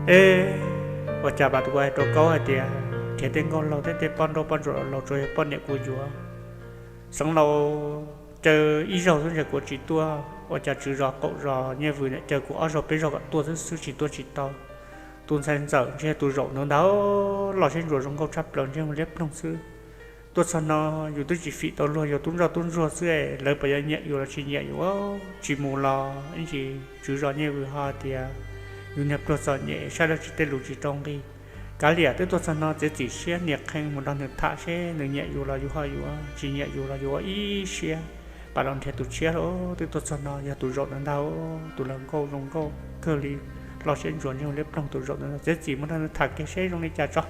Eb, ua cas pab tus kuv hais rau Kaub hais tias nrhiav tej nkauj laug thiab tej poj nrauj poj ntsuam laus tsuas yog poj niam kuv yuav. Xeev Laus caw ib zaug xwb ntshe kuv tsis tuaj, ua cas tswv zos qaum zos Nyiaj Vws niam caw kuv ob zaug peb zaug kom tuaj xwb xwb tsis tuaj tsis tau. Tus ntxhais ntxawm ntshe tus zaum ntawd ntag, los siab ntsuas zoo nkauj tshaj plaws ntsej muag liab ploog xwb. Tuaj txog no yus twb tsis fim tau luag, yus tub ntsoj tub ntsuag xwb es lawv puas yuav nyiam yus los tsis nyiam yus, tsis mus los ib ntsis tswv zos Nyiaj Vws ho tias yus niag pluag txom nyem saib dab tsi tej lus tsis rau nqi. Kav liam, twb tuaj txog no txiav txim siab nias qhee mus nrog nws tham seb nws nyiam yus los yus ho yuav, tsis nyiam yus los yus ua ib siab pab los nrhiav tus tshiab lauj. Twb tuaj txog no yog tus zaum ntawd ntag, tus hluas nkauj zoo nkauj kawg li, los siab ntsuas ntsej muag liab ploog tus zaum ntawd ntag, txiav txim mus nrog nws tham kiag seb zoo li cas tso.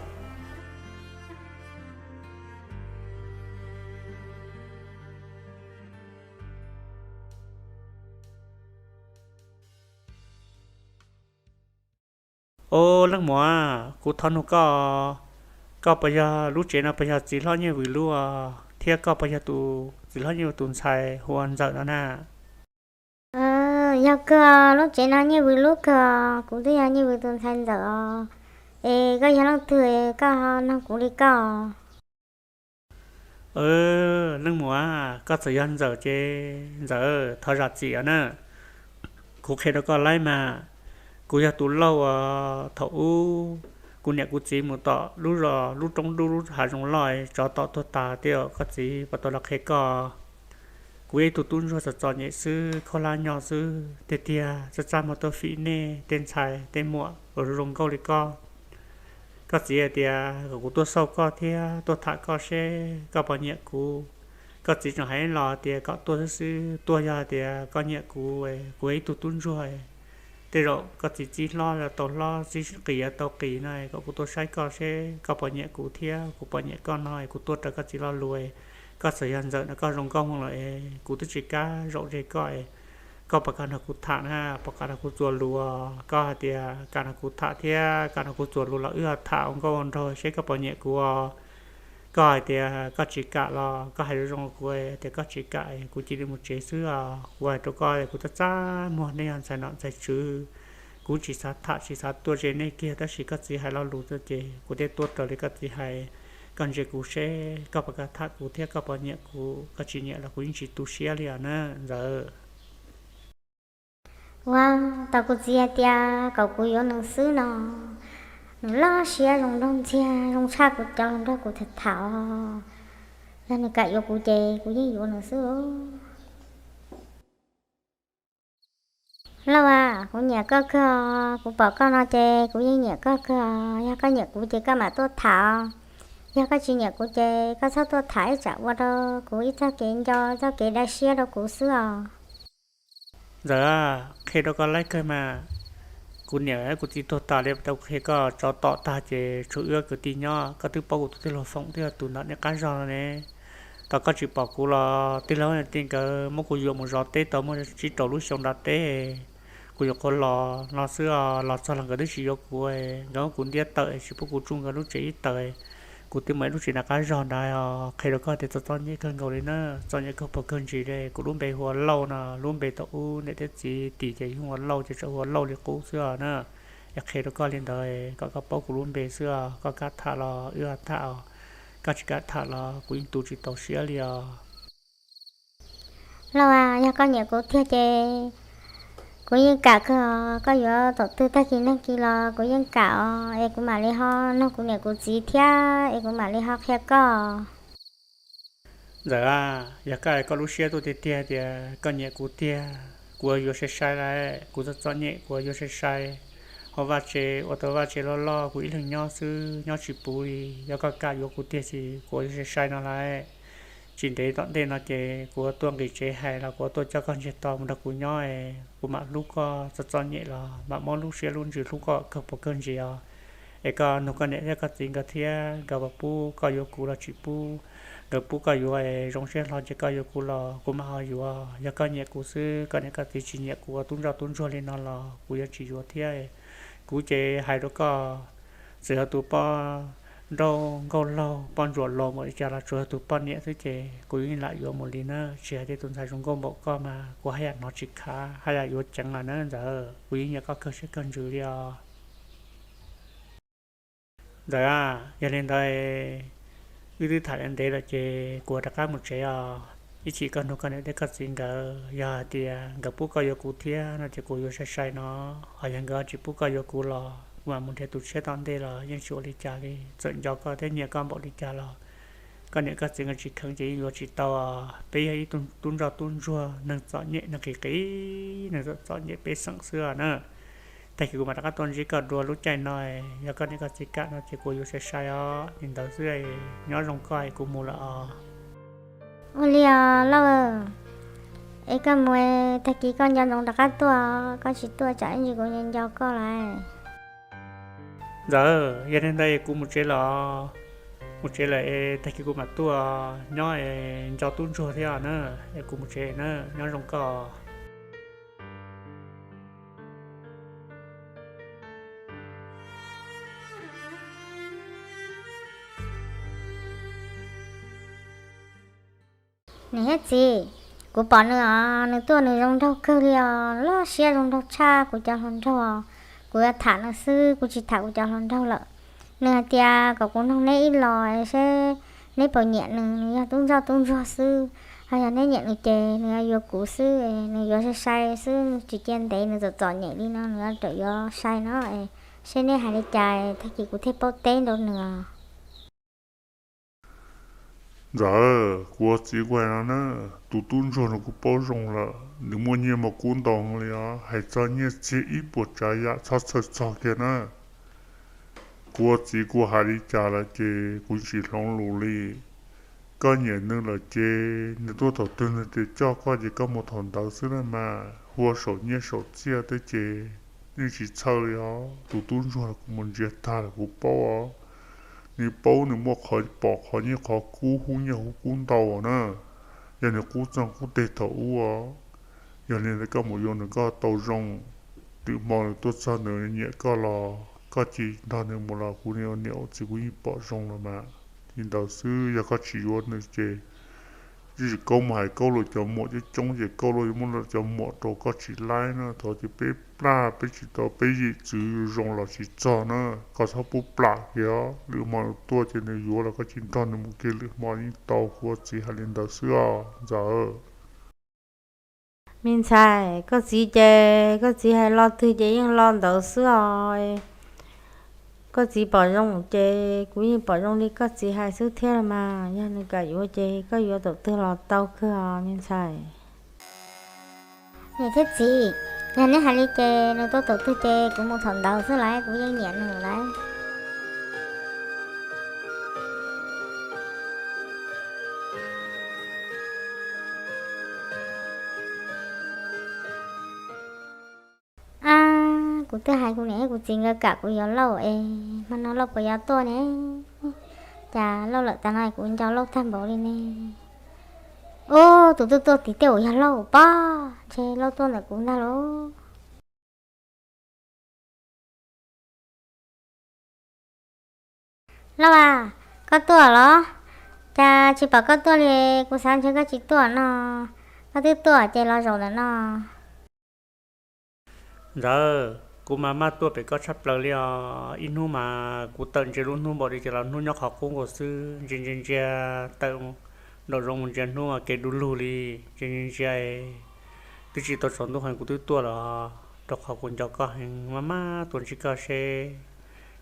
Au leej muam, kuv thov nug koj, koj puas yog lub tsev no puas yog txiv hlob Nyiaj Vws lub, thiab koj puas yog tus txiv hlob Nyiaj Vws tus ntxhais hu ua Ntxawm no na? Yog kawg, lub tsev no Nyiaj Vws lub kawg, kuv twb yog Nyiaj Vws tus ntxhais Ntxawm os. Es koj yog leej twg koj ho nug kuv li koj? Leej muam, koj txawm yog Ntxawm ces Ntxawm thov zam txim os na. Kuv qhia rau koj laib mas, kuv yog tus lauj uas thaum ub kuv niam kuv txiv mus tom lub zos lub roob dub lub hav zoov loj, tsov tom tuag tas tej, koj txiv puas tau los qhia koj? Kuv yog ib tug tub ntsuag txom txom nyem xwb, khaub hlab nyo xwb, tiag tiag txaj txaj muag tuaj fim nej tej ntxhais tej muam uas zoo nkauj li koj. Koj txiv hais tias kom kuv tuaj xauj koj thiab tuaj tham koj seb koj puas nyiam kuv. Koj txiv tseem hais los tias kom tuaj xwb xwb, tuaj yog hais tias koj nyiam kuv, kuv yog ib tug tub ntsuag, tej zaum koj txiv txib hlob los tau hlob, txib qis los tau qis no, kom kuv tuaj saib koj seb koj puas nyiam kuv thiab kuv puas nyiam koj no, kuv tuaj raws koj txiv lo lus. Koj txawm yog Ntxawm no koj zoo nkauj heev lawm es kuv twb tsis kam zaum ze koj es koj puas kam nrog kuv tham na, puas kam nrog kuv txuas lus? Koj hais tias kam nrog kuv tham thiab kam nrog kuv txuas lus los wb ho tham ua nkauj ua nraug seb koj puas nyiam kuv os. Koj hais tias koj tsis kam los koj hais zoo zoo kuv tias koj tsis kam, kuv cia li mus tsev xwb os. Kuv hais rau koj, kuv txaj txaj muag, nej yog ntxhais nom ntxhais tswv, kuv tsis xav tham tsis xav tuaj ze nej kiag, tab sis koj txiv hais lo lus ces kuv thiaj tuaj raws li koj txiv hais. Koj ntsia kuv seb koj puas kam tham kuv thiab koj puas nyiam kuv, koj tsis nyiam los kuv yeej tsis tu siab li os na Ntxawm. Ua, tau kuv txiv hais tias kom kuv yuav nws xwb no, nws loj siab zoo nraug ntxiag, zoo tshaj kuv cov hluas nraug kuv tham tham os. Yog nws kam yuav kuv ces kuv yeej yuav nws xwb. Lauj as, kuv nyiam koj kawg os, kuv pom koj no ces kuv yeej nyiam koj kawg os. Yog koj nyiam kuv ces koj mam tuaj tham os. Yog koj tsis nyiam kuv ces koj txhob tuaj tham, ib tsam ua rau kuv ib txoj kev nco, txoj kev dai siab rau kuv xwb os. Ntxawm, qhia rau koj laib kawg mas, kuv niam kuv txiv tuag tas li tau qhia koj tsov tom tag ces tshuav wb kwv tij nyob, koj twb paub kuv tus tij laug Foom twb yog tus ntawm nej qab zog no ne. Tau koj tsis pom kuv los tij laug ti nkawd muab kuv yuam mus zov teb tau muaj tsib rau lub xyoo nram teb, kuv yuav qhuav los no xwb os, los txog los nkawd twb tsis yuav kuv, nkawd muab kuv ntiab tawm tsis pub kuv tsuj nkawd lub tsev ib taws. Kuv twb mus ib lub tsev nram qab zog ntawd os, qhia rau koj tias txom txom nyem kawg nkaus li na, txom nyem kawg pes kawg ntsis li. Kuv lub npe hu ua Lauj no, lub npe thaum ub niam thiab txiv tis ces hu ua Lauj ces txawm hu ua Lauj li qub xwb os na. Es qhia rau koj li ntawd kom koj paub kuv lub npe xwb os, koj kam tham los wb tham os, koj tsis kam tham los kuv yeej tu tsis tau siab li os. Lauj as, yog koj nyiam kuv tiag ces kuv yeej kam kawg os, koj yuav thaum twg tag kis nag kis los kuv yeej kam os, es kuv mam li ho nug kuv niam kuv txiv thiab es kuv mam li ho qhia koj. Ntxawm, yog koj hais koj lub siab tuaj tiag tiag tias koj nyiam kuv tiag, kuv yuav sai sai lauj, kuv txom txom nyem kuv yuav sai sai. Hauv vaj tse ua tau vaj tse loj loj kuv ib leeg nyob xwb nyob tsis puv li, yog koj kam yuav kuv tiag ces kuv yuav sai sai no lauj. Tsis ntev tom ntej no ces kuv tuaj nqis tsev hais los kuv tuaj coj koj ntsiag to mus nrog kuv nyob, kuv mam hlub koj txom txom nyem los mam muab lub siab lub ntsws hlub koj kawg pes kawg ntsis os. Es koj nug koj niam thiab koj txiv nkawd thiab, nkawd puas pub koj yuav kuv los tsis pub. Nkawd pub koj yuav es zoo siab hlo ces koj yuav kuv los kuv mam ho yuav. Yog koj nyiam kuv xwb, koj niam koj txiv tsis nyiam kuv ua tub ntsoj tub ntsuag li no los kuv yuav tsis yuav thiab. Kuv ces hais rau koj, txawm yog tus poj nrauj nkauj laug poj ntsuam laus npaum li cas los tsuas yog tus poj niam xwb ces kuv yeej lam yuav mus li na. Tsis hais tias tus ntxhais zoo nkauj npaum koj mas kuv haj yam hnov tsis khav, haj yam yuav ceev lawm na Ntxawm, kuv yeej nyiam koj kawg siab kawg ntsws li os. Ntxawm, yog li ntawd wb twb tham li ntev lawm ces kuv rov qab mus tsev os. Ib chim koj nug koj niam thiab koj txiv nkawd, yog hais tias nkawd pub koj yuav kuv thiab no ces kuv yuav sai sai no. Ho yog nkawd tsis pub koj yuav kuv los kuv mam mus nrhiav tus tshiab tom ntej los yeej tsis ua li cas li. Txawm nco koj thiab nyiam koj npaum li cas los koj niam koj txiv nkawd tsis kheev ces yeej yuav tsis tau. Peb yog ib tug tub ntsoj tub ntsuag, neeg txom nyem neeg qis qis, neeg txom txom nyem peb xeem xwb na. Tag kis kuv mam rov qab tuaj ntsib koj dua lub caij no, yog koj niam koj txiv kam no ces kuv yuav sai sai os. Li ntawd xwb, nyob zoo koj, kuv mus lawm os. Ua li os lauj. Es koj mus, tag kis koj nco ntsoov rov qab tuaj, koj tsis tuaj tsam ib ntsis kuv nco nco koj lawm. Ntxawm, yog li ntawd kuv mus tsev lawm. Mus tsev lawm es tag kis kuv mam tuaj, nyob es nco tub ntsuag thiab na. Es kuv mus tsev na, nyob zoo koj. Niam thiab txiv, kuv pom nws os, nws tuaj nws zoo nraug kawg li os, loj siab zoo nraug tshaj kuv cov hluas nraug. Kuv yuav tham nws xwb, kuv tsis tham kuv cov hluas nraug lawm. Nws hais tias kom kuv noog neb ib los seb neb puas nyiam nws, nws yog tub ntsoj tub ntsuag xwb. Ho yog neb nyiam nws ces nws yuav kuv xwb, nws yuav sai sai xwb, tsis cia ntev, nws txom txom nyem li no nws yuav rawm yuav sai no. Seb neb hais li cas tag kis kuv thiaj paub teb rau nws. Ntxawm, kuv ua txiv kuv hais no na, tus tub ntsuag no kuv paub zoo lawm, nws muaj nyiaj muaj kub ntau li os. Hais txog nyiaj txiag ib puas tsav yam txhob txhawj txog kiag na. Kuv ua txiv kuv hais li cas lawm ces kuv tsis hloov lus li. Koj nyiam nws lawm ces nws tuaj thaum twg nws tias coj koj ces koj mus thaum ntawd xwb na mas. Hu ua saum nyiaj saum txiaj tej ces yeej tsis txhawj li os. Tus tub ntsuag no kuv mus ntsia tag lawm kuv paub os. Nws paub nws muaj qhov pom qhov nyiaj qhov kub, hub nyiaj hub kub ntau na. Yog nws qub txeeg qub teg thaum ub os. Yog li ntawd koj mus yuav nws koj tau zoo. Lwm hmo nws tuaj txog nws nyiam koj los koj cia nrog nws mus los kuv niam ua txiv kuv yeej pom zoo los mas. Li ntawd xwb, yog koj tsis yuav nws ces tsis kaub mus hais Kaub Luj cov muam coob coob ces Kaub Luj yuav muab lawv cov muam rau koj tsis laib na. Thov ces peb plaj peb tsis tau, peb yim txwv zoo los tsis txog na. Koj txhob pub plam kiag os, lwm hmo nws tuaj ces nws yuav los koj cia nrog nws mus kiag lwm hmo yeej tau. Kuv ua txiv hais li ntawd xwb os Ntxawm. Me ntxhais, koj txiv ces koj txiv hais lo twg ces yeej lo ntawd xwb os. Koj txiv pom zoo ces kuv yeej pom zoo li koj txiv hais xwb thiab los mas. Yog nws kam yuav ces koj yuav thaum twg los tau kawg os me ntxhais. Niam thiab txiv, yog neb hais li ces nws tuaj thaum twg ces kuv mus thaum ntawd xwb lawm, kuv yeej nyiam nws lawm. Ab, kuv twb hais kuv niam thiab kuv txiv nkawd kam kuv yuav Lauj es hmo no Lauj puas yuav tuaj ne? Cas Lauj lawm tas no kuv nco Lauj tag npaum li ne. Ub, tus twb tuaj tim tej uas yog Lauj pob, ntshe Lauj tuaj ntawm kuv ntag lauj. Lauj a, koj tuaj los? Cas tsis pom koj tuaj li, kuv xav ntshe koj tsis tuaj no. Koj twb tuaj ces los zaum ntawm no. Ntxawm, kuv mas maj tuaj pem koj tshaj plaws li os. Ib hnub mas kuv tawm ntsia lub hnub npaum li cas los hnub nyob qhov qub nkaus xwb, ntsia ntsia ntsia tawm nraum zoov mus ntsia hnub mas kev du lug li, ntsia ntsia ntsia twb tsis tau tsaus ntuj heev kuv twb tuaj los, rau qhov kuv nco koj heev, maj maj tuaj ntsib koj seb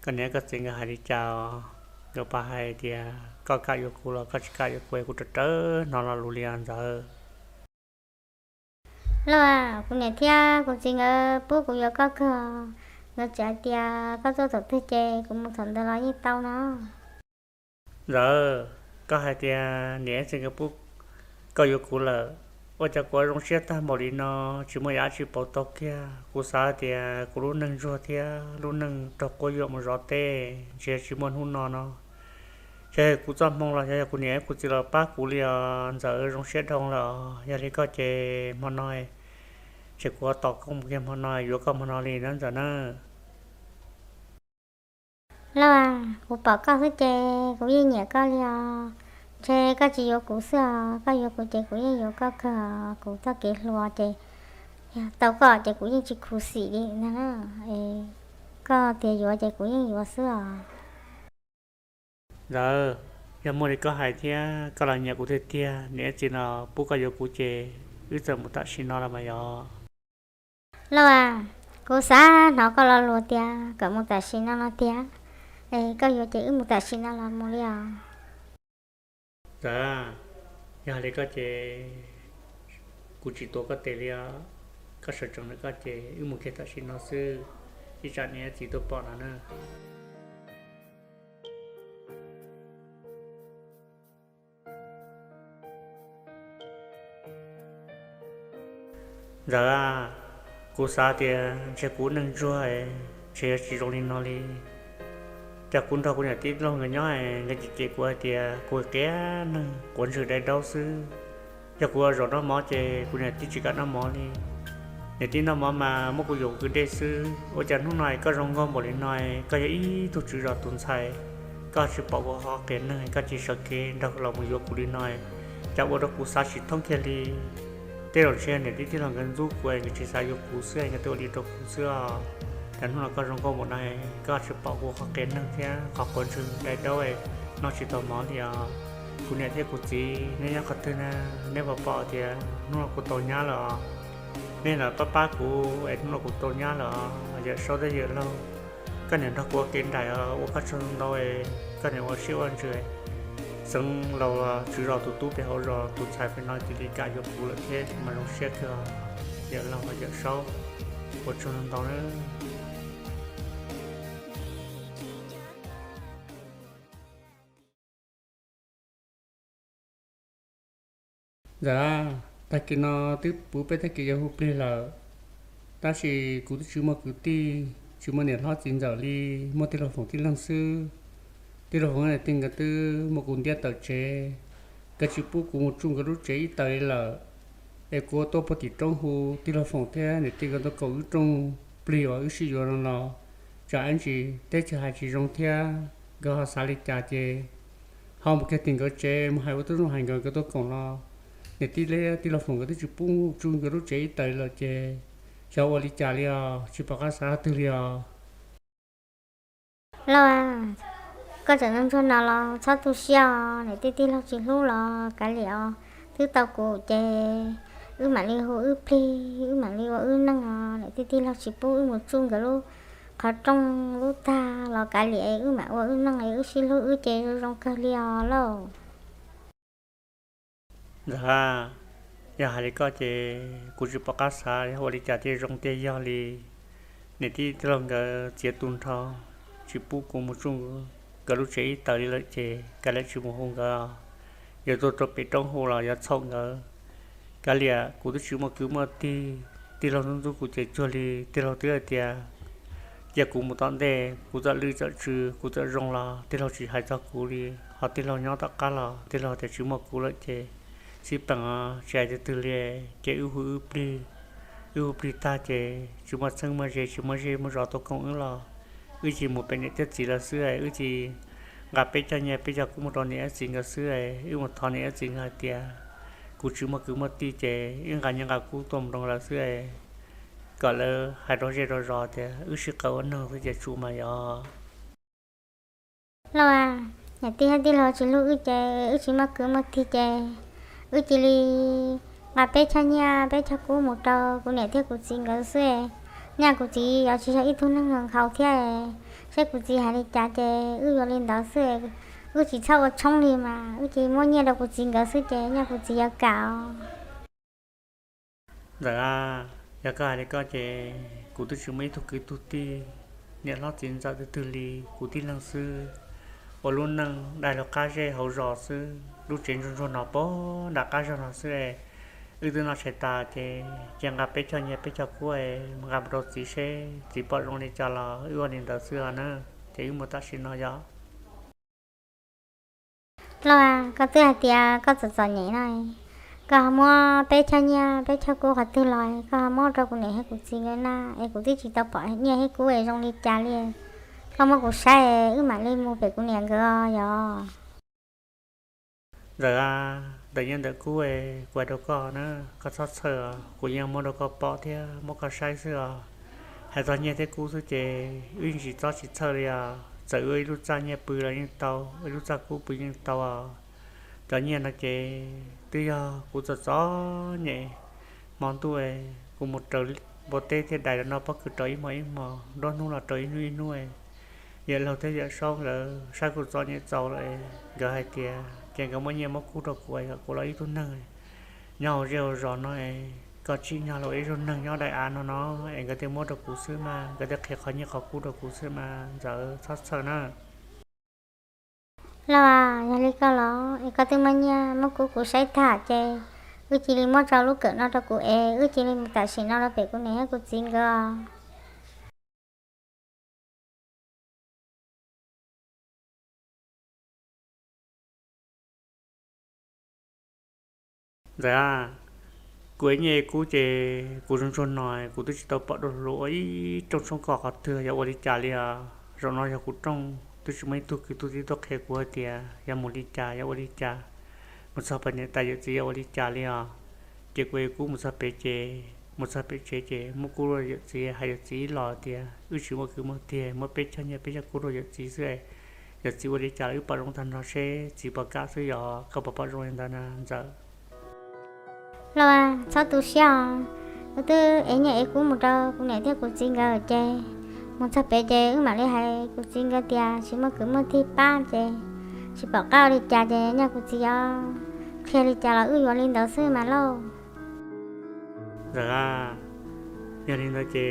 koj niam koj txiv nkawd hais li cas os. Nkawd pab hais tias koj kam yuav kuv los koj tsis kam yuav kuv, kuv raws raws hnov lo lus li os Ntxawm. Lauj, kuv niam thiab kuv txiv nkawd pub kuv yuav koj kawg, nkawd tseem hais tias koj tuaj thaum twg ces kuv mus thaum ntawd los yeej tau no. Ntxawm, koj hais tias niam txiv nkawd pub koj yuav kuv lawm, ua cas kuv zoo siab tag npaum li no, tsis muaj yam dab tsi pauv tau kiag. Kuv xav tias kuv lub neej ntsuag thiab lub neej raug quab yuam mus zov teb, ntshe tsis muaj hnub no no. Xyov yog kuv txoj hmoo los xyov yog kuv niam kuv txiv los pab kuv li os Ntxawm, zoo siab dhau lawm os. Yog li koj ces hmo no ces kuv ua tos koj mus kiag hmo no, yuav koj hmo no li na Ntxawm na. Lauj, kuv pom koj xwb ces kuv yeej nyiam koj li os. Ntshe koj tsis yuav kuv xwb os, koj yuav kuv ces kuv yeej yuav koj kawg os. Kuv txoj kev hluas ces yog tau koj ces kuv yeej tsis khuv xim li ntag na. Koj tias yuav ces kuv yeej yuav xwb os. Ntxawm, yog muaj li koj hais thiab koj los nyiam kuv tiag tiag, niam txiv no pub koj yuav kuv ces wb txawm mus tam sim no los mas yog. Lauj, kuv xav hnov koj lo lus tias kom mus tam sim no no tiag. Koj yuav ces wb mus tam sim no los mus li os. Ntxawm, yog hais li koj ces kuv tsis tuav koj tes li os. Koj sawv tsees ntawm koj ces wb mus kiag tam sim no xwb, ib tsam niam txiv tuaj pom no na. Ntxawm, kuv xav tias ntshe kuv neeg ntsuag ntshe yuav tsis zoo li no li. Cas kuv nrog kuv niam tij laug nkawd nyob nkawd cem cem kuv hais tias kuv qias neeg quav ntswg dai daub xwb. Yog kuv ua zaum noj mov ces kuv niam tij tsis kam noj mov li. Niam tij noj mov mas muab kuv yuam kwv dej xwb. Ua cas hnub no koj zoo nkauj npaum li no, koj yog ib tug tswv zos tus ntxhais, koj tsis pom kuv ho qias neeg koj cia li sawv kev nrog los mus yuav kuv li no, cas ua rau kuv xav tsis thoob kiag li. Tej zaum ntshe niam tij tij laug nkawd ntxub kuv es nkawd tsis xav yuav kuv xwb es nkawd thiaj ua li rau kuv xwb os. Cas hnub no koj zoo nkauj npaum no, koj tsis pom kuv qhov qias neeg thiab qhov quav ntswg dai daub, noj tsis tau mov li os. Kuv niam thiab kuv txiv neb nyob qhov twg na, neb puas pom tias hnub no kuv tau nyab lawm os? Neb los pab pab kuv es hnub no kuv tau nyab lawm os, Yawm Saub thiab Yawm Laug. Koj niam nrog kuv ua kev nraim os, ua koj tsaug ntau, koj niam ua siab ua ntsws, xeev laus los tswv zos tus tub pem hauv zos tus ntxhais pem no cia li kam yuav kuv lawm thiab mas zoo siab kawg. Yawm Laug, Yawm Saub, ua tsaug ntau nawb. Ntxawm, tag kis no twb puv peb tag kis yuav hu plig lawm, tab sis kuv twb tsis muaj kwv tij, tsis muaj niam hlob txiv ntxawm li, muaj tij laug Foom tib leeg xwb. Tij laug Foom niam tij nkawd twb muab kuv ntiab tawm tsev, nkawd tsis pub kuv mus tsuj nkawd lub tsev ib taws li lawm. Es kuv ua tuaj puag tim roob hu tij laug Foom thiab niam tij nkawd tuaj koom wb rooj plig uas wb sib yuav no los, tsam ib ntsis teb chaws hais tsis zoo thiab nkawd ho xav li cas ces ho mus kiag tim nkawd tsev mus hais ua tub zoo hais nkawd, nkawd tuaj koom no. Niam tij thiab tij laug Foom nkawd twb tsis pub tsuj nkawd lub tsev ib taws li lawm ces xyov ua li cas li os, tsis pom qab xav qhov twg li os. Lauj, koj tseem ntsuag no los txhob tu siab os, niam tij tij laug tsis hlub los kav liam os. Twb tau kuv ces wb mam li hu wb plig, wb mam li ua wb neej os. Niam tij tij laug tsis pub wb mus tsuj nkawd lub qhov rooj lub tag los kav liam, wb mam ua wb neej, wb sib hlub wb ces zoo zoo kawg li os lauj. Ntxawm, yog hais li koj ces kuv tsis pom qab xav ua li cas thiaj zoo thiaj yog li. Niam tij tij laug nkawd txiav tu nrho, tsis pub kuv mus tsuj nkawd lub tsev ib taws li lawm ces kav liam tsis mus hu nkawd. Yuav tuaj rau pem roob hu los yuav txhaum nkawd. Kav liam, kuv twb tsis muaj kwv muaj tij, tij laug ntxub ntxub kuv ces cuag li tij laug twb hais tias cia kuv mus tom ntej, kuv txawm lwj txawm tsw kuv txawm zoo los tij laug tsis hais txog kuv li. Ho tij laug nyob tom qab los tij laug tias tsis muaj kuv lawm ces xij peem os, tsis hais twg twg li, ces wb hu wb plig. Wb hu plig tag ces tsis muaj txheeb muaj ze, tsis muaj zej muaj zos tuaj koom wb los, wb cia li mus pem niam thiab txiv lawv xwb es wb cia li nqa peb cov nyiaj peb cov kub mus rau niam thiab txiv nkawd xwb es wb mus thov niam thiab txiv nkawd hais tias kuv tsis muaj kwv muaj tij ces wb nqa nyiaj nqa kub tuaj mus rau lawv xwb es kom lawv hais rau zej rau zos tias wb sib qawm ua neeg xwb ces tsum mas yog. Lauj, niam tij thiab tij laug tsis hlub wb ces wb tsis muaj kwv muaj tij ces wb cia li nqa peb choj nyiaj peb choj kub mus rau kuv niam thiab kuv txiv nkawd xwb. Nyaj kuv txiv yuav tsis yog ib tug neeg nkhaus thiab, seb kuv txiv hais li cas ces wb yuav li ntawd xwb. Wb tsis txhob ua tshoob li mas wb cia li muab nyiaj rau kuv txiv nkawd xwb ces nyaj kuv txiv yuav kam os. Ntxawm, yog koj hais li koj ces kuv twb tsis muaj ib tug kwv tug tij, niam hlob txiv ntxawm twg twg li, kuv tib leeg xwb. Ua lub neej dai rau qab zej hauv zos xwb, lub tsev ntsuag ntsuag no pem nram qab zog no xwb. Wb twb noj tshais tas ces cia nqa peb choj nyiaj peb choj kub nqa mus rau txiv seb txiv pom zoo li cas los wb ua li ntawd xwb os na. Ces wb mus tam sim no yog. Lauj, koj twb hais tias koj txom txom nyem no, koj ho muab peb choj nyiaj peb choj kub qhov twg los koj ho muab rau kuv niam thiab kuv txiv nkawd na, es kuv twb tsis tau pom nyiaj thiab kub es zoo li cas li. Koj muab kuv saib wb mam li mus pem kuv niam nkawd os yog. Ntxawm, ntawm nyiaj ntawm kub kuv hais rau koj na, koj txhob txhawj os, kuv yeej muab rau koj pom thiab muab koj saib xwb os. Hais txog nyiaj thiab kub xwb ces wb tsis txhob tsis txhawj li os. txawm ua ib lub txaj nyiaj pw los yeej tau, ua ib lub txaj kub pw yeej tau os. Cov nyiaj no ces twb yog kuv txom txom nyem, hmo ntuj kuv mus raws npua teb thiab dais los noj pob kws rau ib hmo ib hmo, nruab hnub los rau ib hnub ib hnub. Yawm laug thiab yawm saub nkawd saib kuv txom nyem txaus lawm, nkawd hais tias ces nkawd muab nyiaj muab kub rau kuv kom kuv los ib tug neeg nyob hauv zej hauv zos no es kom tsim nyog los ua ib zaug neeg nyob daim av no no es nkawd thiaj muab rau kuv xwb mas, nkawd thiaj qhia qhov nyiaj qhov kub rau kuv xwb mas ntxawm, txhob txhawj na. Lauj, yog li koj los es koj twb muab nyiaj muab kub kuv saib tham ces wb cia li muab tso lub kawm no rau kuv es wb cia li mus tam sim no rau pem kuv niam thiab kuv txiv nkawd. Ntxawm, kuv ev nyiaj ev kub ces kuv ntsuag ntsuag no kuv twb tsis tau pom dua hluas ua ib rooj tshoob kos qhov twg, yog ua li cas li os? Zaum no yog kuv rooj twb tsis muaj ib tug kwv tug tij tuaj qhia kuv hais tias yog mus li cas yog ua li cas, mus txog pem niam tais yawm txiv yog ua li cas li os. Ces kuv ev kub mus txog pem ces, mus txog pem tsev ces muab kub rau yawm txiv, hais yawm txiv ib los tias wb tsis muaj kwv muaj tij, muab peb choj nyiaj peb choj kub rau yawm txiv xwb. Yawm txiv ua li cas los wb pom zoo tag nrho, seb txiv puas kam xwb, yog koj puas pom zoo li ntawd na Ntxawm? Lauj, txhob tu siab os. Wb twb ev nyiaj ev kub mus rau kuv niam thiab kuv txiv nkawd ces mus txog pem ces wb mam li hais kuv txiv nkawd tias tsis muaj kwv muaj tij pab ces tsis pom qab ua li cas ces nyiaj kuv txiv yuav qhia li cas los wb yuav li ntawd xwb mas lauj. Ntxawm, yog li ntawd ces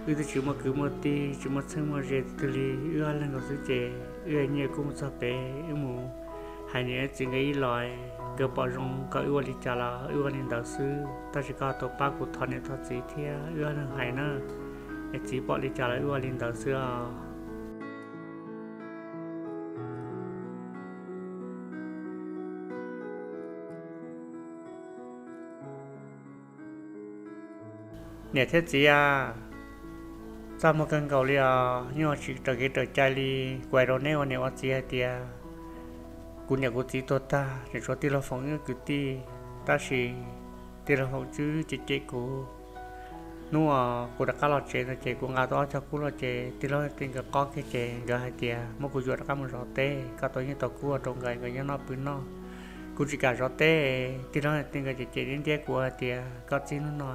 wb twb tsis muaj kwv muaj tij, tsis muaj txheeb muaj ze twg li, wb ob leeg nkaus xwb ces wb nyiaj kub mus txog pem, wb mus hais niam txiv nkawd ib los, nkawd pom zoo kom wb ua li cas los wb ua li ntawd xwb. Tab sis koj tau pab kuv thov niam thov txiv thiab wb ob leeg hais na, es txiv pom li cas los wb ua li ntawd xwb os. Niam thiab txiv a, txaj muag kawg nkaus li os, nyuaj tsis raws kev raws cai li. Kuv hais rau neb ua niam ua txiv hais tias kuv niam kuv txiv tuag tag, tseem tshuav tij laug Foom ib kwv tij, tab sis tij laug Foom twb cem cem kuv. Hnub uas kuv rov qab los tsev ntawd ces kuv nqa tau ob choj kub los ces tij laug Niam Tij nkawd qob kiag ces nkawd hais tias muab kuv yuam rov qab mus zov teb, koj tau nyiaj tau kub rau nkawd, nkawd nyob noj pw noj. Kuv tsis kam zov teb, tij laug Niam Tij nkawd ces cem ntiab ntiab kuv hais tias koj txij hnub no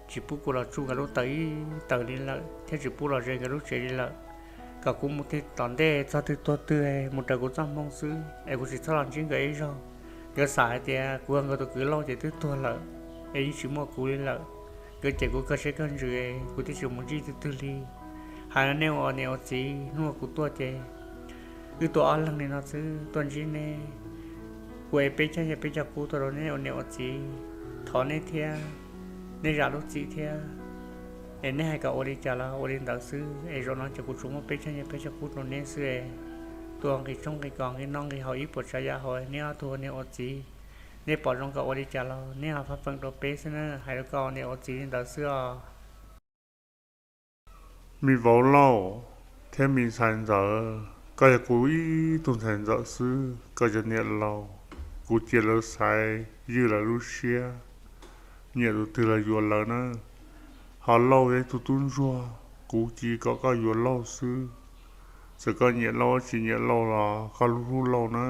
tsis pub kuv los tsuj nkawd lub taws ib taws li lawm thiab tsis pub los ze nkawd lub tsev li lawm, kom kuv mus twg tom ntej txog twg tuag twg mus raws kuv txoj hmoo xwb es kuv tsis txhob los ntsib nkawd ib zaug. Nkawd xav hais tias kuv yog nkawd tus kwv Lauj ces twb tuag lawm es yeej tsis muaj kuv li lawm. Nkawd cem kuv kawg siab kawg ntsws, kuv twb tsis mus ntsib twg twg li. Hais rau nej ua niam ua txiv, hnub uas kuv tuaj ces wb tuaj ob leeg li no xwb tuaj ntsib neb. Kuv ev peb choj nyiaj peb choj kub tuaj rau neb ua niam ua txiv, thov neb thiab, neb zam lub txim thiab. Es neb hais kom ua li cas los ua li ntawd xwb, es zaum no ces kuv tsuas muab peb choj nyiaj peb choj kub rau neb xwb es. Tuaj nqis tshoob nqis kos nqis noj nqis haus ib puas tsav yam hauv, neb ob tug ua niam ua txiv, neb pom zoo kom ua li cas los neb ho faj feem rau peb xwb na, hais rau koj ua niam ua txiv li ntawd xwb os. Me vauv Lauj thiab me ntxhais Ntxawm, koj yog kuv ib tug ntxhais Ntxawm xwb, koj yog niam laus, kuv cia lawv xaiv ywj lawv lub siab, nyiam tus twg los yuav lawv na. Ho Lauj yog ib tug tub ntsuag, kuv cia kom koj yuav Lauj xwb. Txawm koj nyiam Lauj tsis nyiam Lauj los koj hlub hlub Lauj na.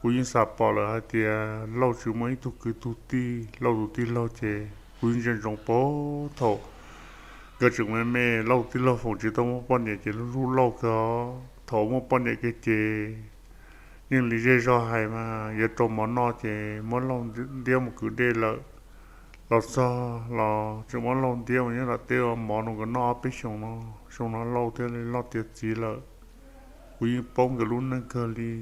Kuv yeej xav pom lawm hais tias Lauj tsis muaj ib tug kwv tug tij, Lauj tus tij laug ces kuv yeej ntsia ntsoov puag thaum nkawd tseem me me, Lauj tus tij laug Foom tsis tau muaj poj niam ces hlub hlub Lauj kawg. Thaum muaj poj niam kiag ces yeej li zej zog hais mas yuav rau mov noj ces muab Lauj ntiab mus kwv dej lawm. Los txog los tseem muab Lauj ntiab mus nyob tom teb ua mov rau nkawd noj ob peb xyoos no, xyoo no Lauj thiaj li loj tiav txiv lawm. Kuv yeej paub nkawd lub neej kawg li.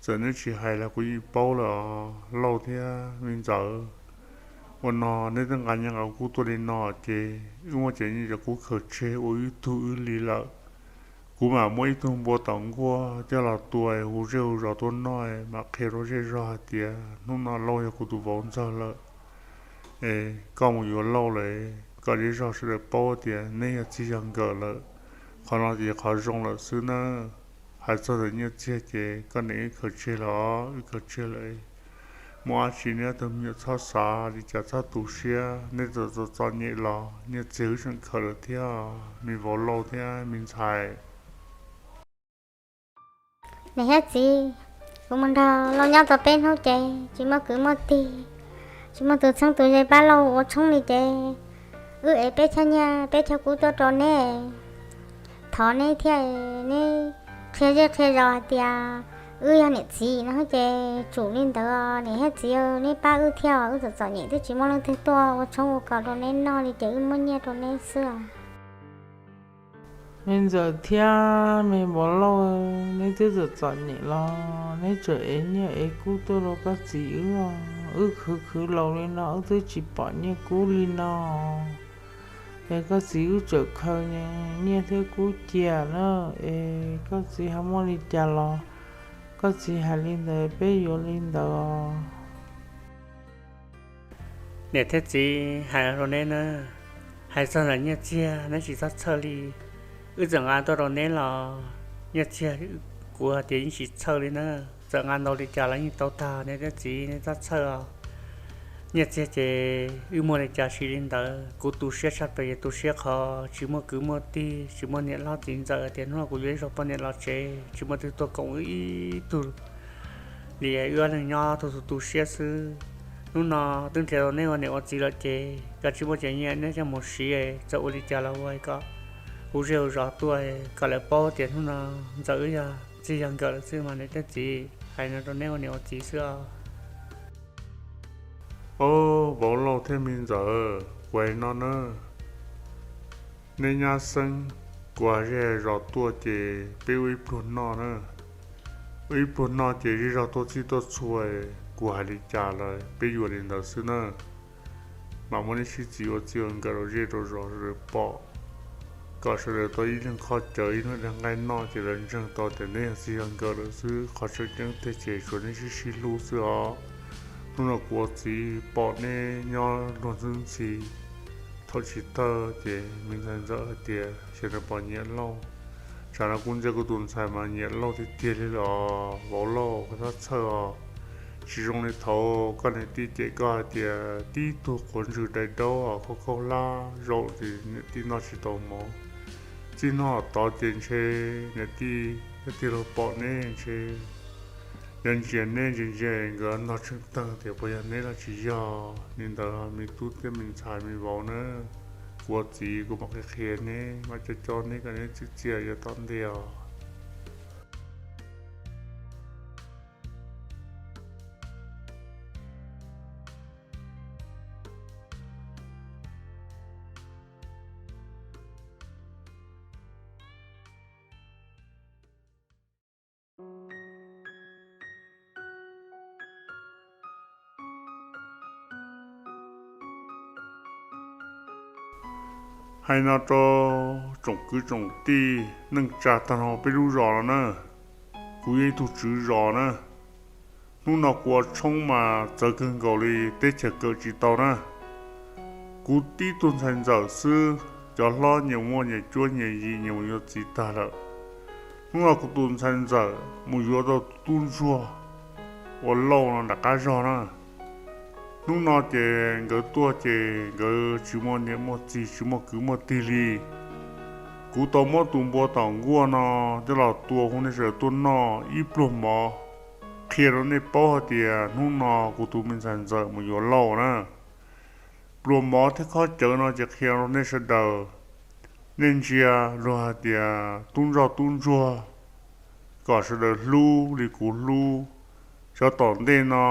Txawm neb tsis hais los kuv yeej paub lawm os Lauj thiab me Ntxawm. Ua no neb twb nqa nyiaj nqa kub tuaj li no ces wb muab cov nyiaj cov kub khaws tseg ua wb tug wb li lawm. Kuv mam muab ib tug npua tom nkuaj coj los tua hu zej hu zos tuaj noj, mam qhia rau zej zog hais tias hnub no Lauj yog kuv tus vauv ntxawg lawm. Es koj mus yuav Lauj lawm, kom zej zog sawv daws paub tias neb yog txij yog nkawm lawm. Qhov no ces qhov zoo lawm xwb nawb. Hais txog ntawm nyiaj txiag ces koj niam wb khaws tseg lawm, wb khaws tseg lawm. Muaj dab tsi neb ob tug me nyuam txhob xav li cas, txhob tu siab, neb txom txom nyem los nyiaj txiag wb tseem khaws lawm thiab, me vauv Lauj thiab me ntxhais. Niam thiab txiv, kuv mus nrog Lauj nyob tau peb hnub ces tsis muaj kwv muaj tij, tsis muaj tus txheeb tus ze pab Lauj ua tshoob li ces wb ev peb choj nyiaj peb choj kub tuaj rau neb, thov neb thiab, neb qhia zej qhia zos hais tias wb yog niam txiv no ces tsum li ntawd, niam thiab txiv, neb pab wb thiab, wb txom txom nyem twb tsis muaj leej twg tuaj ua tshoob ua kos rau neb noj li ces wb muab nyiaj rau neb xwb os. Me ntxawm thiab me vauv Lauj, neb twb txom txom nyem los neb tseem ev nyiaj ev kub tuaj rau koj txiv wb, wb khwv khwv laus li no wb twb tsis pom nyiaj kub li no. Es koj txiv wb tseem khaws nyiaj thiab kub cia na, es koj txiv ho muaj li cas los koj txiv hais li ntawd peb yuav li ntawd. Niam thiab txiv, hais rau neb na, hais txog ntawm nyiaj txiag neb tsis txhob txhawj li. Wb txawm nqa tuaj rau neb los nyiaj txiag kuv hais tias yeej tsis txhawj li na. Txawm nqa ntau li cas los yeej tau tag, niam thiab txiv neb txhob txhawj os. Nyiaj txiag ces wb muaj li cas siv li ntawd. Kuv tu siab tshaj plaws ces tu siab qhov tsis muaj kwv muaj tij, tsis muaj niam hlob txiv ntxawm tias hnub no kuv yuav ib zaug poj niam los tsev, tsis muaj twg tuaj koom wb ib tug li, wb ob leeg nyob tu tu siab xwb. Hnub no twb nrhiav tau neb ua niam ua txiv lawm ces koj tsis muaj cov nyiaj neb coj mus siv, txawm ua li cas los ua kom hu zej hu zos tuaj, kom lawv paub tias hnub no ntxawm wb yog txij yog nkawm lawm xwb mas niam thiab txiv, hais no rau neb ua niam ua txiv xwb os. Ob, vauv Lauj thiab me ntxawm, kuv hais no na, neb nyab xeeb, kuv hais zej zos tuaj ces peb ua ib pluag noj na. Ua ib pluag noj ces zej zog tuaj txhij tuaj txhua, kuv hais li cas los peb yuav li ntawd xwb na. Mam muab neb sib txis ua txij ua nkawm rau zej rau zos sawv daws pom, kom sawv daws tau ib leeg qhov cawv ib leeg dag nqaij noj ces lawv ntseeg tau tias neb yog txij yog nkawm lawm xwb. Qhov tseem ceeb tiag ces tsuas neb sib sib hlub xwb os. Hnub no kuv ua txiv pom neb nyob luag ntxwb ntxhi, thaum tsis tawg ces me ntxhais ntxawm hais tias xyov nws puas nyiam Lauj. Tsam no kuv ntsia kuv tus ntxhais mas nyiam Lauj tiag tiag li los vauv Lauj, koj txhob txhawj os. Tsis zoo li thaum koj niam tij cem koj hais tias tib tug quav ntsws dai daub khaub khaub hlab zaum ces niam tij noj tsis tau mov. Txij no tod ces ntshe niam tij thiaj li pom neb ntshe yuav ntsia neb ntsia ntsia nkawd nrog tsheej teeg tias puas yog neb los tsis yog. Li ntawd me tub thiab me ntxhais me vauv na, kuv ua txiv kuv mam qhia qhia neb, mam coj coj neb kom neb txiv txiaj yuav tom ntej os. Hais no rau tsoom kwv tsoom tij, neej tsa tag nrho peb lub zos no na, kuv yog ib tug tswv zos na. Hnub no kuv ua tshoob mas txawv kawg nkaus li, teb chaws kawm tsis tau na. Kuv tib tug ntxhais ntxawm xwb, cov hlob nyias muaj nyias cuab nyias yig nyias mus yuav txiv tag lawm. Hnub no kuv tus ntxhais ntxawm mus yuav tau tus tub ntsuag ua Lauj no nram qab zog na. Hnub no ces nkawd tuaj ces nkawd tsis muaj niam muaj txiv tsis muaj kwv muaj tij li. Kuv tau muab tus npua tom nkuaj no coj los tua hu nej sawv daws tuaj noj ib pluag mov, qhia rau nej paub hais tias hnub no kuv tus me ntxhais ntxawm mus yuav Lauj na. Pluas mov thiab khob cawv no ces qhia rau nej sawv daws, nej ntsia luag hais tias tub ntsoj tub ntsuag, kom sawv daws hlub li kuv hlub. Xyov tom ntej no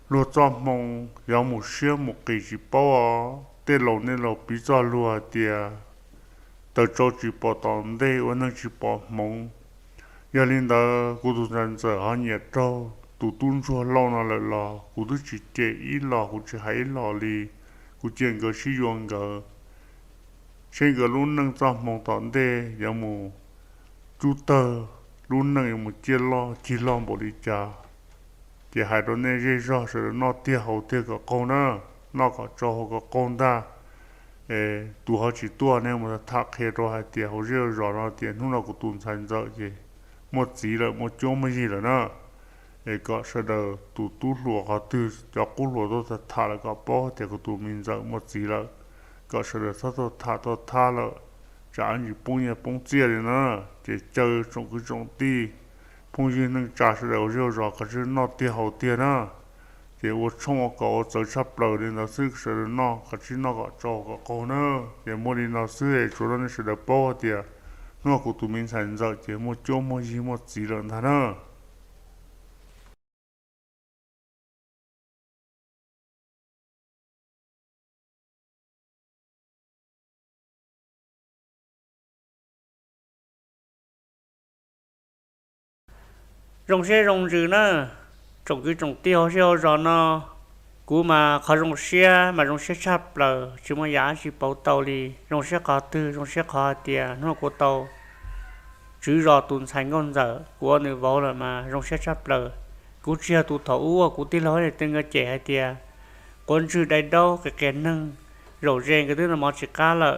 luag txoj hmoo yuav mus siab mus qis tsis paub os. Tej laus nej laus piv txoj lus hais tias taws tsau tsis pom tom ntej, ua neeg tsis pom hmoov. Yog li ntawd kuv tus ntxhais ntxawm ho nyiam raug tus tub ntsuag Lauj no lawm los kuv twb tsis cem ib los, kuv tsis hais ib los li. Kuv cia nkawd sib yuav nkawd, seb nkawd lub neej txoj hmoo tom ntej yuav mus cub tawg, lub neej yuav mus ciaj loj cig loj npaum li cas. Ces hais rau nej zej zog sawv daws noj tiag haus tiag kom qaug na, noj kom tsau haus kom qaug ntag. Tus ho tsis tuaj nej mus tham qhia rau hais tias hauv zej zos no tias hnub no kuv tus ntxhais ntxawm ces muaj txiv lawm, muaj cuab muaj yig lawm na. Es kom sawv daws tus tub hluas qhov twg cov qub hluas tuaj tham tham lawm kom paub tias kuv tus me ntxawm muaj txiv lawm, kom sawv daws txhob tuaj tham tuaj thab lawm, tsam ntsis poob nyiaj poob txiaj li na. Ces caw tsoom kwv tsoom tij, phooj ywg neej tsa sawv daws ua zej ua zos kav tsij noj tiag haus tiag na. Ces ua tshoob ua kos ua txawv tshaj plaws li ntawd xwb, sawv daws noj kav tsij noj kom tsau kom qaug na. Ces muaj li no xwb es tsuas rau nej sawv daws paub hais tias hnub no kuv tus me ntxhais ntxawm ces muaj cuab muaj yig muaj txiv lawm ntag na. Zoo siab zoo ntsws na, tsoom kwv tsoom tij hauv zej hauv zos no, kuv mas qhov zoo siab mas zoo siab tshaj plaws tsis muaj yam dab tsi pauv tau li. Zoo siab qhov twg? Zoo siab qhov hais tias hnub no kuv tau tswv zos tus ntxhais nkauj ntxawm kuv ua nws vauv lawm mas zoo siab tshaj plaws. Kuv tsis yog tus thaum ub uas kuv tij laug thiab niam tij nkawd cem hais tias quav ntswg dai daub qias qias neeg, zaum ze nkawd twb noj mov tsis qab lawm.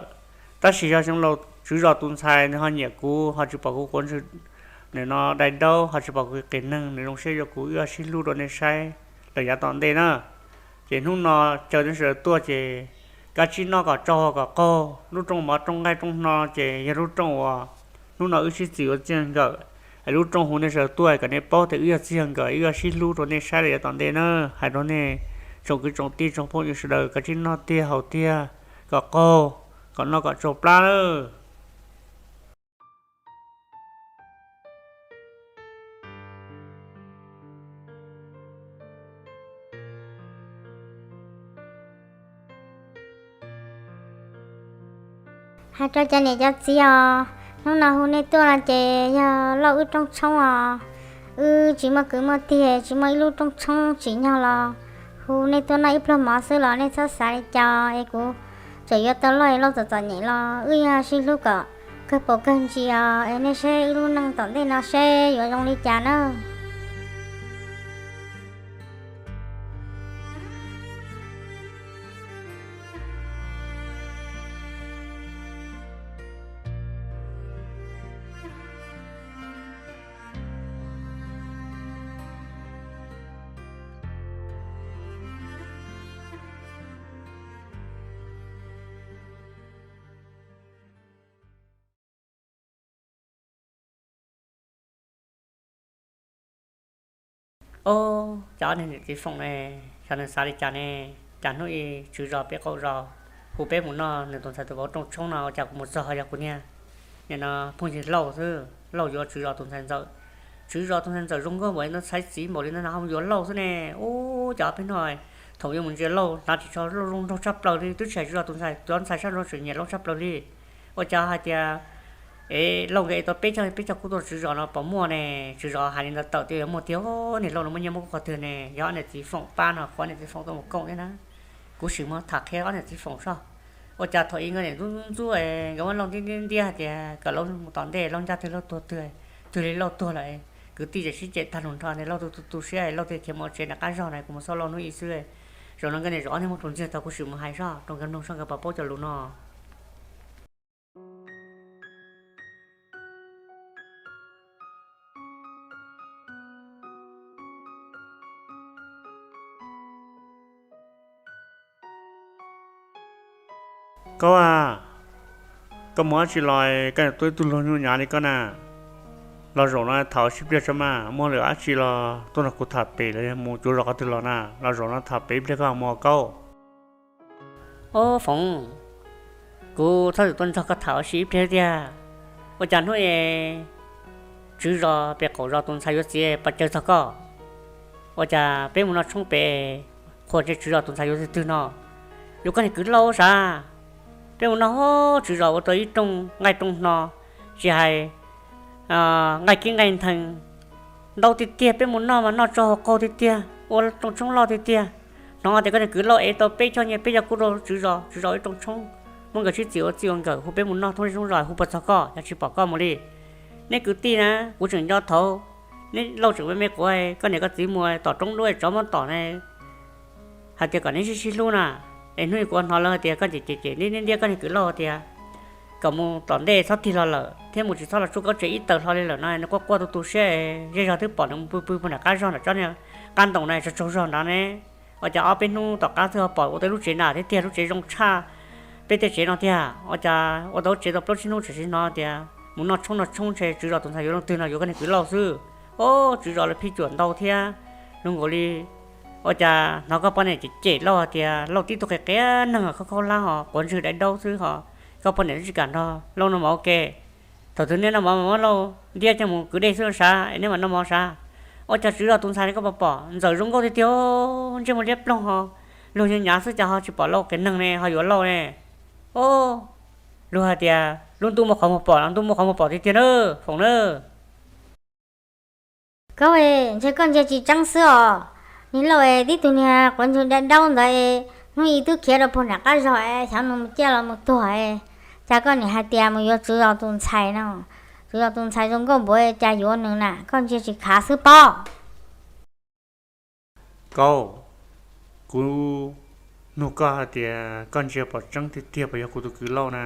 Tab sis yog xyoo laus tswv zos tus ntxhais nws ho nyiam kuv ho tsis pom kuv quav ntswg, nim no dai daub ho tsis pom kuv qias neeg, nws zoo siab yuav kuv wb sib hlub rau nej saib lawm yav tom ntej na. Ces hnub no caw nej sawv daws tuaj ces kav tsij noj kom tsau kom qaug, lub rooj mov rooj nqaij rooj hno ces yog lub rooj uas hnub no wb sib txwv ua txiag nkawm, es lub rooj hu nej sawv daws tuaj kom nej paub tias wb yog txiag nkawm, wb yuav sib hlub rau nej saib lawm yav tom ntej na. Hais rau nej tsoom kwv tsoom tij tsoom phooj ywg sawv daws kav tsij noj tiag haus tiag kom qaug, kom noj kom tsau plab lawm. Hais rau cov niam cov txiv os, hnub no hu nej tuaj no ces yog Lauj wb rooj tshoob os. Wb tsis muaj kwv muaj tij, tsis muaj ib lub rooj tshoob tsim nyog los hu nej tuaj noj ib pluag mov xwb los nej txhob xav li cas es kuv tseem yuav tau Lauj es Lauj txom txom nyem los wb yeej sib hlub kom kawg paus kawg ntsis os. Es nej saib wb lub neej tom ntej no seb yuav zoo li cas na. Ob, cas ob niag niam txiv Foom ne, xyov nws xav li cas ne. Cas hnub ib tswv zos peb qaum zos hu peb mus noj nws tus ntxhais tus vauv rooj tshoob no, cas kuv mus txog ho yog kuv niag, nim no phooj ywg Lauj xwb. Lauj yuav tswv zos tus ntxhais ntxawm. Tswv zos tus ntxhais ntxawm zoo nkauj npaum li no, ntxhais txiv npaum li no ho mus yuav Lauj xwb ne. Ub, cas ob peb hnub thaum yuav mus ntsia Lauj hnav ris tsho Lauj zoo nraug tshaj plaws li, twb tsis hais tswv zos tus ntxhais, cov ntxhais sab nraud tseem nyiam Lauj tshaj plaws li. Ua cas hais tias es Lauj nkawd es tau peb caug peb caug kuj tuaj tswv zos no puas muaj ne? Tswv zos hais li ntawd tawm tias yuav muaj tiag, niag Lauj no muaj nyiaj muaj kub qhov twg ne? Yog ob niam txiv Foom pab no, qhuav ob niam txiv Foom tuaj mus koom thiab na. Kuv sim mus tham qhia ob niam txiv Foom soj. Ua cas thaum ub nkawd niam ntxub ntxub ntxub, nkawd muab Lauj ntiab ntiab ntiab hais tias kom Lauj mus tom ntej, Lauj ncaj twg Lauj tuag twg, twg li Lauj tuag lawm. Kwv tij tseem sib cem tag lus nrho tias Lauj tu tu tu siab, Lauj thiaj khiav mus tsev nram qab zog na, kuv mus xauj Lauj hnub ib xwb. Zaum no nkawd niam zaum ob niag muaj tus ntxiag tau, kuv sim mus hais soj rau nkawd mloog soj nkawd puas paub cov lus no. Koj a, koj mus dab tsi los koj tuaj ib tug luag nyuj nyav li koj na? Los zaum no tham sib pliag tso mas, muaj lwm dab tsi los tuaj nrog kuv tham pem los yog mus cuav zos qhov twg los na, los zaum no tham pem ib pliag koj mus Kaub. Ob Foom, kuv txhob txwm tuaj nrog koj tham ua si ib pliag tiag. Ua cas hnub es tswv zos pem qaum zos tus ntxhais yuav txiv pab caw txog koj? Ua cas peb mus noj tshoob pem, qhuas ntshe tswv zos tus ntxhais yuav twg twg no? Yuav koj niag kwv Lauj sav. Peb mus noj, tswv zos ua tau ib rooj nqaij rooj hno, tsis hais nqaij kib nqaij nthees, ntau tiag tiag. Peb mus noj mas noj tsau hau qaug tiag tiag, ua rooj tshoob loj tiag tiag. Hnov tias koj niag kwv Lauj ev tau peb caug nyiaj peb caug kub rau tswv zos, tswv zos ib rooj tshoob, muab nkawd sib txwv ua txij ua nkawm, hu peb mus noj thoob zej thoob zos, hu puas txog koj, yog tsis pom koj mus li. Neb kwv tij na, kuv tseem nco thaum neb Lauj tseem me me quav, koj niam koj txiv mus tom roob dua tsov muab tom ne, hais tias kom neb sib sib hlub na. Es hnub kuv hnov lawv hais tias koj cem cem cem ntiab ntiab koj niag kwv Lauj tias kom mus tom ntej txhob tig hlo lawm thiab mus tsis txhob los tsuj kaub tsev ib tawm hlo li lawm no, nws quaj quaj tu tu siab, zej zog twb pom nws mus pw pw puag nram qab zog nram tsob niag qab ntoo na, tsaug tsaug zog nrad ne. Ua cas ob peb hnub tom qab twb ho pom ua tau lub tsev nram thiab tiag, lub tsev zoo tshaj peb tej tsev no tiag. Ua cas ua tau lub tsev tau plaub tsib hnub tseem hnov tias mus noj tshoob noj tshoob ntshe tswv zos tus ntxhais yuav leej twg no, yuav koj niag kwv Lauj xwb. Ob, tswv zos lawv phij cuam ntau thiab, zoo nkaus li ua cas hnov koj poj niam cem cem Lauj hais tias Lauj tib tug qia qia neeg khaub khaub hlab ho quav ntswg dai daub xwb ho, koj poj niam tsis kam nrog Lauj noj mov ua ke. Thaum twg nej noj mov mas muab Lauj ntiab coj mus kwv dej xwb sav es nej mam noj mov sav. Ua cas tswv zos tus ntxhais no koj pom pom ntxawm zoo nkauj tiag tiag, ntsej muag liab ploog ho, luag nyav nyav xwb cas ho tsis pom Lauj qias neeg ne ho yuav Lauj ne. Ob, luag hais tias lub ntuj muaj qhov muag pom, ntuj muaj qhov muag pom tiag tiag na, Foom na. Koj, ntshe koj ntsia tsis tseeb xwb os. Niag Lauj es tib tug niag quav ntswg dai daub ntawd es hnub ib twb khiav rau puag nram qab zog es xyov nws mus ciaj los mus tuag es, cas koj nim hais tias mus yuav tswv zos tus ntxhais no. Tswv zos tus ntxhais zoo nkauj npaum cas yuav nws na, koj ntsia tsis khav xwb pob. Kauj, kuv nug koj hais tias koj ntsia pom tseeb tiag tiag puas yog kuv tus kwv Lauj na?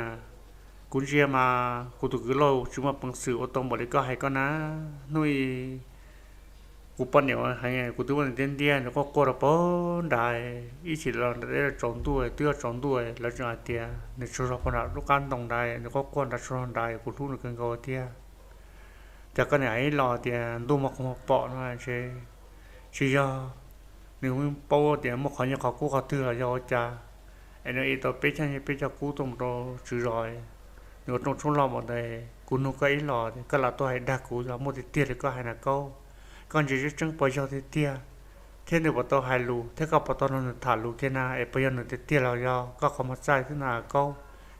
Kuv ntsia mas kuv tus kwv Lauj tsis muaj peev xwm ua tau npaum li koj hais koj na. Hnub i kuv poj niam heev, kuv twb muab nws ntiab ntiab, nws quaj quaj rau puag nrad, ib chim los nram teb los tsaus ntuj, twb yuav tsaus ntuj lawv tseem hais tias nws tsaug zog puag nram lub qab ntoo nrad, nws quaj quaj nrad tsaug zog nrad, kuv hlub nws kawg nkaus thiab. Cas koj niam hais ib los tias ntuj muaj qhov muag pom no ntshe tsis yog, nws yeej paub tias muaj qhov nyob qhov kub qhov twg los yog ua cas es nws ev tau peb choj nyiaj peb choj kub tuaj mus rau tswv zos, nws ua rooj tshoob loj npaum ntawd. Kuv nug koj ib los tias koj lam tuaj hais dag kuv yog muaj tiag tiag li koj hais na Kaub? Koj ntsia tseeb tseeb puas yog tiag tiag, thiab nws puas tau hais lus thiab koj puas tau nrog nws tham lus kiag na es puas yog nws tiag tiag los yog koj qhov muag txaij xwb na Kaub?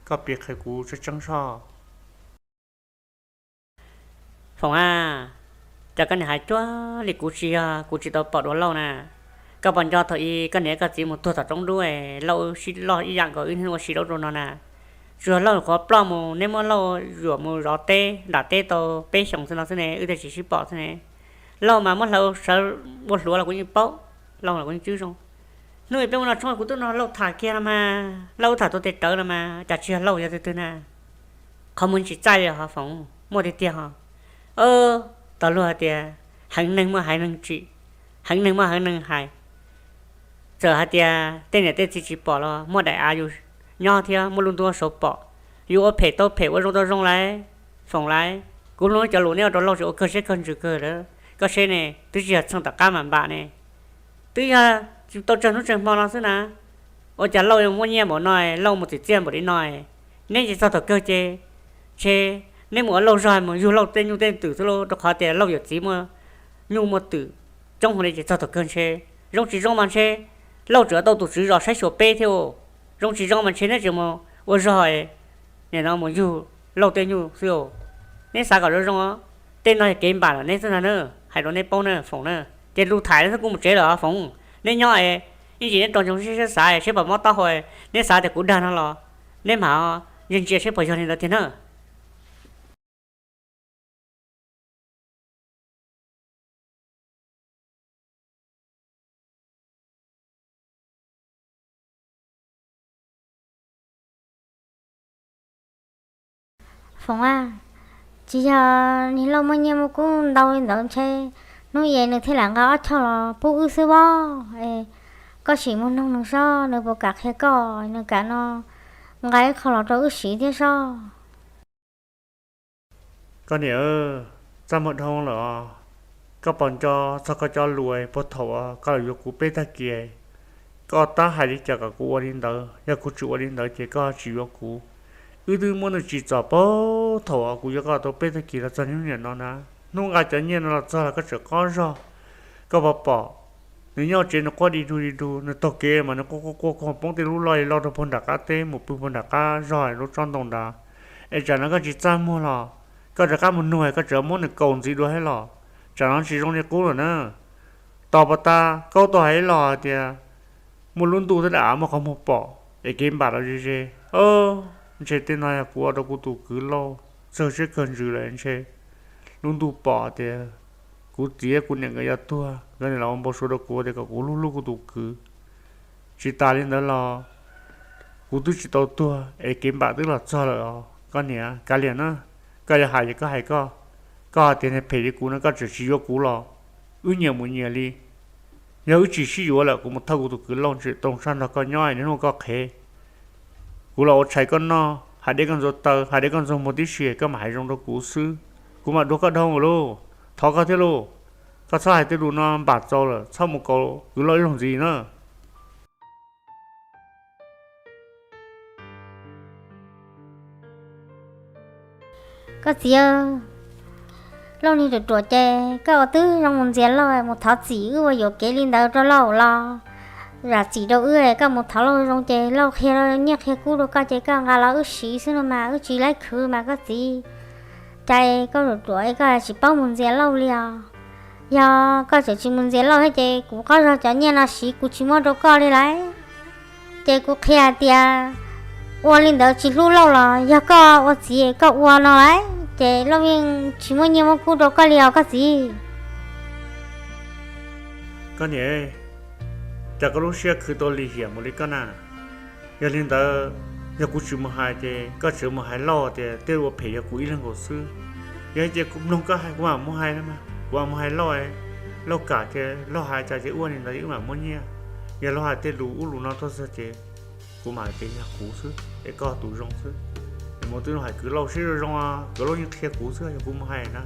Koj piav qhia kuv tseeb tseeb soj. Foom a, cas koj niam hais cuag li kuv tsis yog kuv tsis tau pom dua Lauj na. Koj puas nco thaum i koj niam koj txiv mus tuag tom roob dub es Lauj sib loj ib yam nkaus wb hnub ua si rau rau no na? Tsuas Lauj qhuav ploj mus, neb muab Lauj yuam mus zov teb nram teb tau peb xyoos xwb no xwb ne, wb thiaj tsis sib pom xwb ne. Lauj mas muab hlawv sawv ua hluav los kuv yeej paub, Lauj los kuv yeej tswb zoo. Hnub i peb mus noj tshoob kuv twb nrog Lauj tham kiag los mas, Lauj wb tham tuag tes rawv los mas, cas tsis yog Lauj yog twg twg na? Qhov muag tsis txaij li ho Foom, muaj tiag tiag ho. Tau luag hais tias heev neeg muaj heev neeg tsim, heev neeg muaj heev neeg hais. Txawm hais tias tej niam tej txiv tsis pom los muaj daim av yus nyob thiab muaj lub ntuj saud pom. Yus ua phem tau phem ua zoo tau zoo lawm, Foom lawm. Kuv mloog cov lus neb ua rau Lauj tseem ua kawg siab kawg ntsws kawg lawm. Koj seb ne, twb tsis yog txheej tom qab mam npam ne, twb yog tsis tau tsawg hnub tsawg hmo no xwb na. Ua cas Lauj muaj nyiaj npaum no, Lauj mus txim txiaj npaum li no, neb tsis txog thaum kawg ces, ntshe neb mus ua Lauj zog mus yug Lauj tej nyuj tej twm xwb lauj, rau qhov tias Lauj yawm txiv muaj nyuj muaj twm coob heev li ces txog thaum kawg ntshe zoo tsis zoo mas ntshe Lauj tseem tau tus tswv zos saib xyuas peb thiab. Zoo tsis zoo mas ntshe neb tseem mus ua zog, nim no mus yug Lauj tej nyuj xwb. Neb xav kom zoo zoo, tej no yog kev npam lawm neb xwb ntag na, hais rau neb paub na Foom na. Ces lus tham xwb kuv mus tsev lawm os Foom, neb nyob es ib ntsis neb rau ntsoov siab xav seb puas mob taub hau, neb xav tias kuv dag no los neb mam ntsia ntsia seb puas yog li ntawd tiag na. Foom a, tsis yog niag Lauj muaj nyiaj muaj kub ntau li ntawd ntshe hnub i nws thiaj lam nqa ob choj los pub wb xwb vauv. Koj sim mus noog nws seb nws puas kam qhia koj, nws kam no nqa ib qho los rau wb siv thiab seb. Koj niam, txaj muag dhau lawm os. Koj puas nco txog koj cov lus puag thaum uas koj los yuav kuv peb tag kis? Koj tab hais li cas kom kuv ua li ntawd, yog kuv tsis ua li ntawd ces koj tsis yuav kuv. Wb twb muab nws tsim txom puag thaum uas kuv yuav koj tau peb tag kis los txog niaj hnub niam no na. Hnub nqa cov nyiaj no los txog los koj tseem qaub zog. Koj puas pom, nws nyob tsev nws quaj di dug di dug, nws taug kev mas nws quaj quaj quaj quaj poob tej lub loj li loj rau puag nram qab teb mus pw puag nram qab zog lub tsob ntoo nrad. Es tsam no koj tsis txaj muag los koj rov qab mus nug, koj tseem muab nws kaus ntxiv dua thiab los? Tsam no tsis zoo li qub lawm na. Tos puas tas, Kaub tau hais ib los hais tias muaj lub ntuj thiab daim av muaj qhov muag pom es kev npam los ze ze. Ntshe tej no yog kuv ua rau kuv tus kwv Lauj txawj siab kawg ntsws lawm ntshe. Lub ntuj pom tias kuv txiv kuv niam nkawd yuav tuag, nkawd nim los ua npau suav rau kuv tias kom kuv hlub hlub kuv tus kwv. Tsis tas li ntawd los kuv twb tsis tau tuag es kev npam twb los txog lawm os. Koj niam, kav liam na, koj yuav hais ces koj hais koj. Koj hais tias niag phem li kuv no koj tseem tsis yuav kuv los? Wb nyias mus nyias li. Yog wb tsis sib yuav lawm kuv mus thauj kuv tus kwv Lauj ntsis tau sab nrog koj nyob es niaj hnub koj qhev. Kuv los ua tshais koj noj, hais deb koj ntxuav taw, hais deb koj ntxuav muag tib si, koj mam hais zoo rau kuv xwb. Kuv mam dhuav koj dhau lauj. Thov koj thiab lauj. Koj txhob hais tej lus no, npam txaus lawm, txhob mus kaus kwv Lauj ib zaug ntxiv na. Koj txiv, Lauj niag ruam ruam ces koj ua twb zoo mus ntxias Lauj mus thov txim wb ua yuam kev li ntawd rau Lauj los zam txim rau wb. Koj mus thov Lauj zoo ces Lauj qhia nyiaj qhia kub rau koj ces koj nqa los wb siv xwb no mas wb tsis laib khwv mas koj txiv. Cas koj ruam ruam es koj tsis paub mus ntxias Lauj li os? Yog koj tseem tsis mus ntxias Lauj thiab ces kuv qhov zog cov nyiaj no siv kuv tsis muab rau koj li lawm. Ces kuv qhia hais tias ua li ntawd tsis hlub Lauj los yog koj ua txiv koj ua no lawm ces Lauj yeej tsis muab nyiaj muab kub rau koj li os koj txiv. Koj niam, cas koj lub siab khwv tau lim hiam mus li koj na? Yog li ntawd, yog kuv tsis mus hais ces koj tseem mus hais Lauj tias tej ua phem yog kuv ib leeg nkaus xwb. Yog ces kuv mloog koj hais kuv mam mus hais, kuv mam mus hais Lauj, Lauj kam ces Lauj hais cas ces ua li ntawd ces wb mam muab nyiaj. Yog Lauj hais tej lus ub lus no tuaj txog ces kuv mam tias yog kuv xwb es koj tus zoo xwb. Es mus twb hais kwv Lauj sib zoo zoo, kwv Lauj yeej qhia kuv xwb yog kuv mus hais na.